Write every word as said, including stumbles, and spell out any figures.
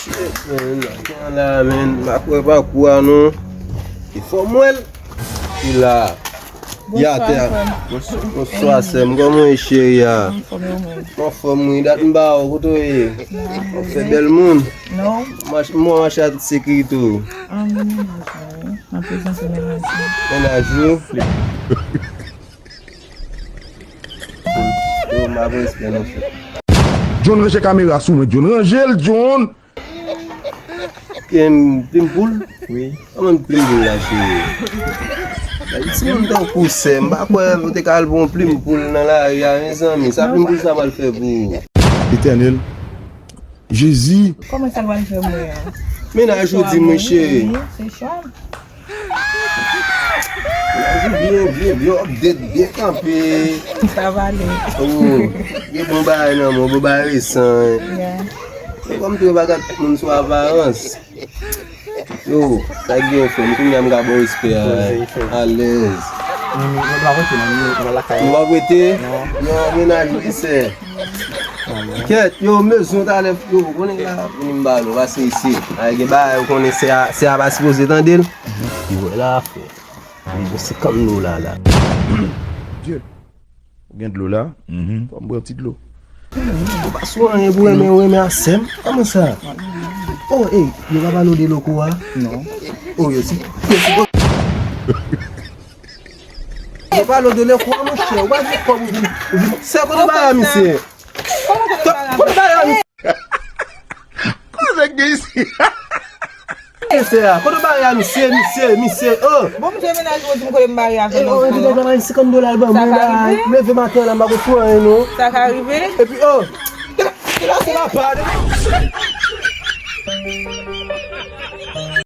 Men, men, men, m ap wè pakou a non. E fò m wè l. Li la. Li atè a. Bonswa, frè m. Bonswa, sè m. Kòman w ye, cheri a? M anfòm, wi. Dat m pa wè w, kote w ye? W ap fè bèl moun. Non. M ap mache ak sekirite w. Ah, men mennaj mwen, wi. M ap prezante mennaj mwen. Mennaj ou? Yo, m ap respè nan fè. John, ranje kamera sou mwen, John. Ranje l, John. Plim, plim poul? Wi. Kòman plim poul la, cheri? Gade timoun tankou sè, m pa kwè ou te ka al pran plim poul nan lari a, mezanmi. Sa plim poul sa pral fè pou ou? Etènèl. Jezi. Kòman sa pral fè mwen an? Mennaj ou di mwen, cheri. Wi, se chòm. Mennaj ou byen, byen, byen update, byen kanpe. Sa va ale. Oh, gen bon bagay nan men w, bon bagay resan. Yeah. Men kòm tou yo pa gad moun sou aparans. Yo, sa k gen, frè m? Kounye a m ka ba w respè a. Poze, frè m. Alèz. Nou, nou, nou pa rete, non, nou, nou lakay. Nou pa rete? Non. Yo, mennaj ou ki sè. Kèt, yo, m bezwen w talè, yo, konnen la, vini m ba nou, pase isi. Ay, gen bagay, ou konnen sè a, sè a pa sipoze tande l. Li wè la, frè. Li bon, se kanm nou la, la. Ou gen dlo la? Fò m pran ti dlo. Ou pa sou anyen pou renmen, renmen a sè m? Kòman sa? Oh, ey, yo pa pale w de loko a? Non. Oh, yo si. Yo pale w de loko a, monchè. Ou pa di kòb ou vin. Sè, kote bagay a misye? Kote bagay a misye? Kote bagay a misye, misye, misye, oh. Bon, misye mennaj mwen di m kote m bare avè l. Oh, epi deja bay senkant dola l ban mwen la. Leve maten la, m pa konn fè anyen non. Sa ka rive? Epi, oh. Depi la se la pa.